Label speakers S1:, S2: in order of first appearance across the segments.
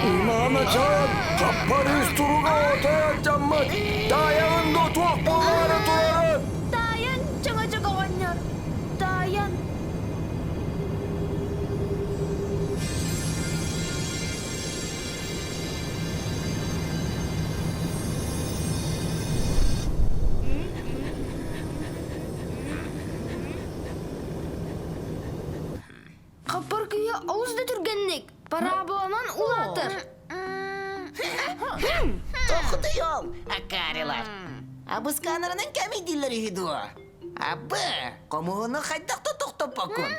S1: Иманачаан, хаппарыыс туруга отойон дьаммыт, таайаҕын дуо туох буолаары турарын?
S2: Таайан, чөҥөчөк оҕонньор, таайан. Хаппар күйэ олус да түргэнник параболанан улаатар.
S3: Тохтуйол, акаарилар. Абыскаанарынан кэмийдииллэр үһү дуо? Абы, хомуһуну хайдах да тохтоппоккун.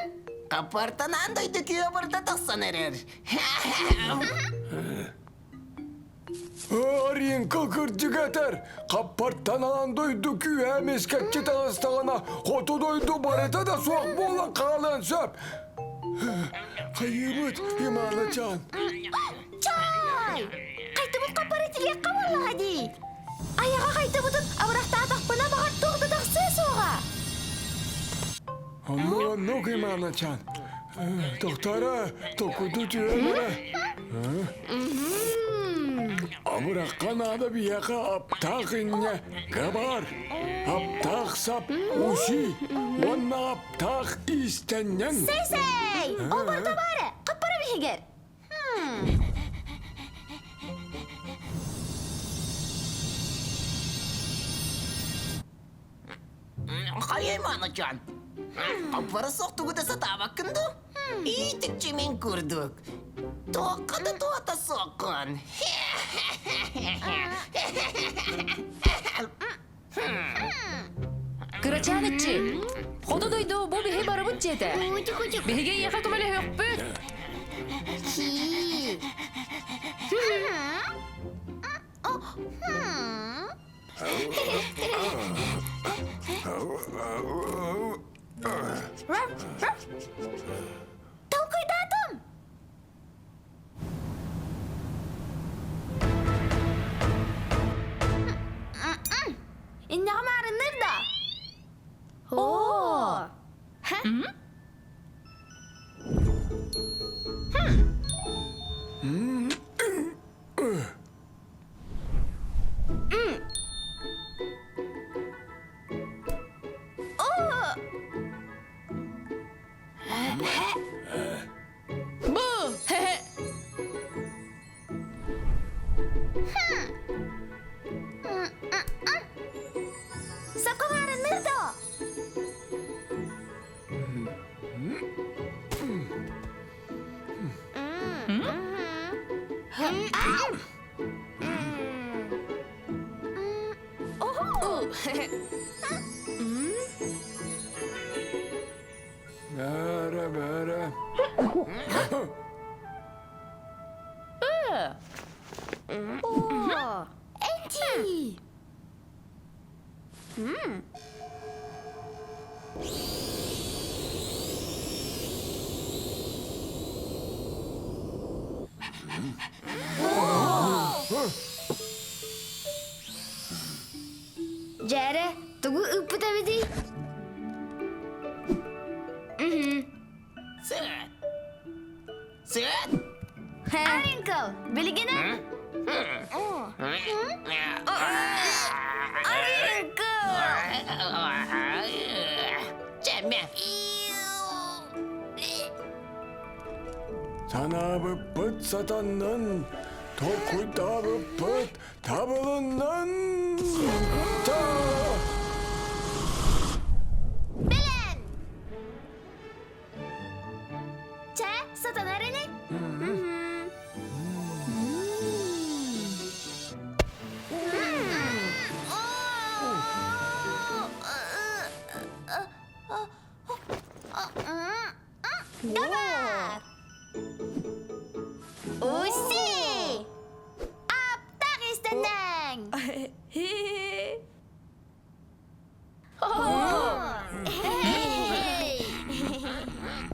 S3: Хаппартан аан дойду күйэ барыта тахсан эрэр.
S1: Аринка кырдьык этэр, хаппартан аан дойду күүһэ эмискэччи таҕыстаҕына, хоту дойду барыта да суох буолан хаалыан сөп. Хайыыбыт, Иманачаан?
S2: Чай! Хайтыбыт хаппары тилиэххэ буоллаҕа дии. Айаҕа хайтыбытын абырахтаатахпына баҕар туох да тахсыа суоҕа.
S1: Оннук, Иманачаан. Тохтара, токуду түһэн эрэ. Абырахха наада биһиэхэ аптаах инньэ габар, аптаах сап уси уонна аптаах иистэнньэҥ.
S2: Сэй-сэй! Ол барыта баара, хаппара биһигэр.
S3: Хайа Иванычан, хаппара суох тугу да сатаабаккын дуу? Иитикчи мин курдук. Туохха да туота суоххун.
S4: Кырачаан иччи, хоту дойду бу биһи барыбыт дьиэтэ. Биһиги эйиэхэ көмөлөһүөхпүт.
S2: Толкуйдаатым! Иннэҕим аарынныыр да? Оо!
S4: Бу!
S2: Соколарыныр да!
S1: Бээрэ, бээрэ.
S2: О, Энти! Дьээрэ, тугу ыыппыт эбитий?
S3: Сыт! Сыт!
S2: Аринкл, билигин Аринкл!
S3: Чэмэ!
S1: Санаабыппыт сатаннын, толкуйдаабыппыт табылыннын! Та!
S2: Бэлэм! Чэ, сатанар ини? Давар! Уси! Аптах истэннэҥ!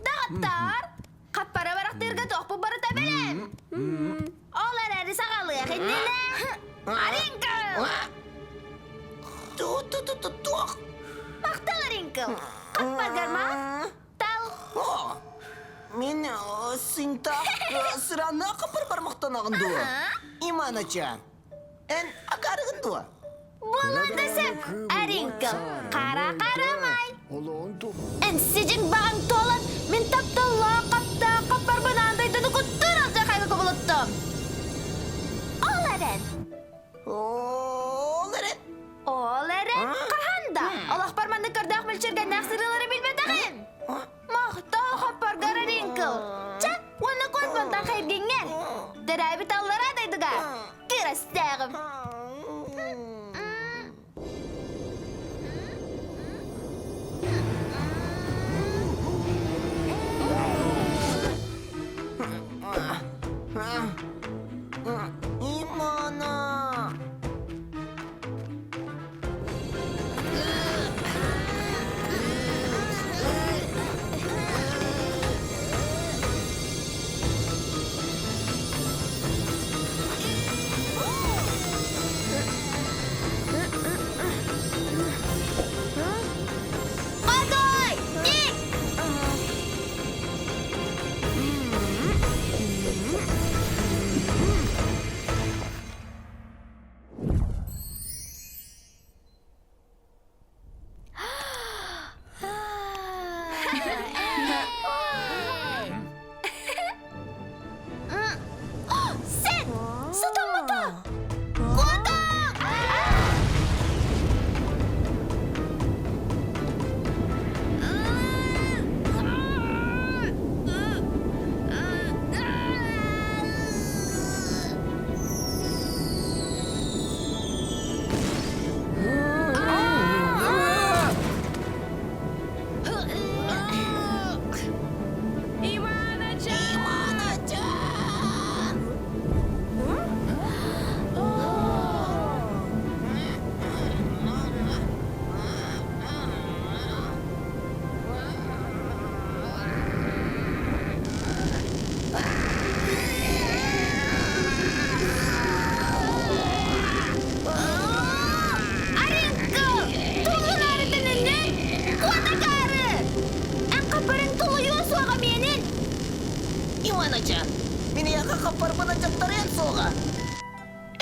S2: Доҕоттоор, хаппара барахтыырга туохпут барыта бэлэм. Ол эрээри саҕалыах иннинэ Аринкл!
S3: Ту-ту-ту-ту-туох!
S2: Махтал, Аринкл! Хаппаргар махтал!
S3: Мин сынтах сыранна хаппар бар. махтанаҕын дуо? Иманачаан, эн акаарыгын дуо?
S2: Буолуон да сөп, Аринка, хара-харамай. Эн сидьиҥ баҕаҥ туолан, мин тапталлаах хаптаах хаппарбын аан дойдуну куттуур алдьархайга кубулуттум. Ол эрэн.
S3: Ол эрэн.
S2: Ол эрэн хаһан да олохпор маннык көрдөөх мүлчүргэннээх сырыылары билбэтэҕим. Мохтоох хоппоргор Ринкл. Чэ, уонна куот мантан хайгиҥҥэ. Төрөөбүт аллараа дойдуга кырастааҕым.
S3: Имана!
S2: Хотой! Ник! Сен! Сатаммата! Куотаҥ!
S4: Иваначан!
S3: Иманачан!
S2: Арыҥкы! Туллунаары төнүннүн! Куотакаары! Эн хаппарын тулуйуо суоҕа миэнин!
S3: Иваначан, мин эйиэхэ хаппарбын дьахтарыан суоҕа.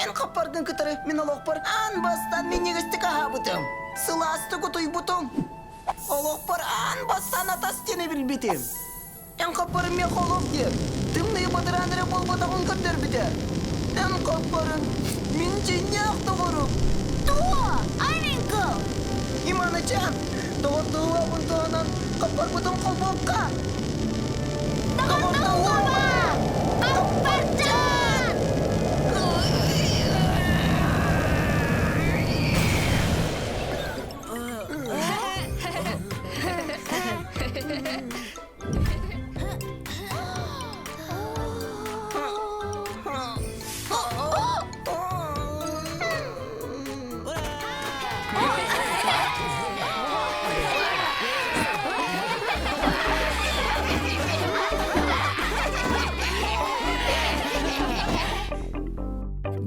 S3: Эн хаппаргын кытары мин олохпор аан бастаан минньигэстик аһаабытым, сылаастык утуйбутум. Олохпор аан бастаан атас диэни билбитим. Эн хаппарым миэхэ олох диэн, тымныы бадараан эрэ буолбатаҕын көрдөрбүтэ. Эн хаппарыҥ, мин дьиҥнээх доҕорум.
S2: Туо, Аринка!
S3: Иманычан, доҕордоһуобун туһанан хаппарбытын холбуохха.
S2: Доҕордоһуоба! Хаппарчан!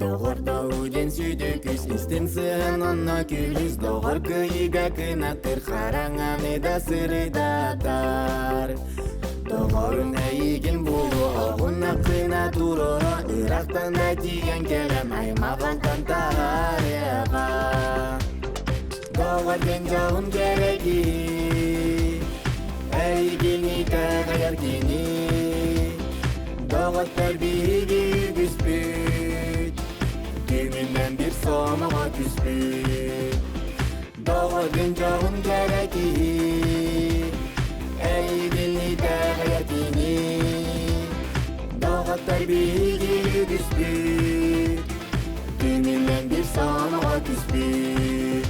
S5: Доҕордоһуу диэн сүдү күүс истиҥ сыһыан онно күлүс доҕор кыйыга кынаттыр хараҥаны да сырыдатар Доҕорун эйигин булуо оҕуна кына туруора ырахтан да тиийэн кэлэн аймаҕынтан таһаарыаҕа Доҕор диэн дьоһун кэрэги эйигин итэҕэйэр кини Доҕоттор биһиги үгүспүт Түмүнэн биир сомоҕо түспүт Доҕоргун дьоһун кэрэ киһи Эйигин итэҕэйэр кини Доҕоттор биһиги үгүспүт Түмүнэн биир сомоҕо түспүт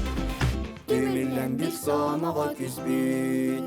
S5: Түмүллэн биир сомоҕо түспүт.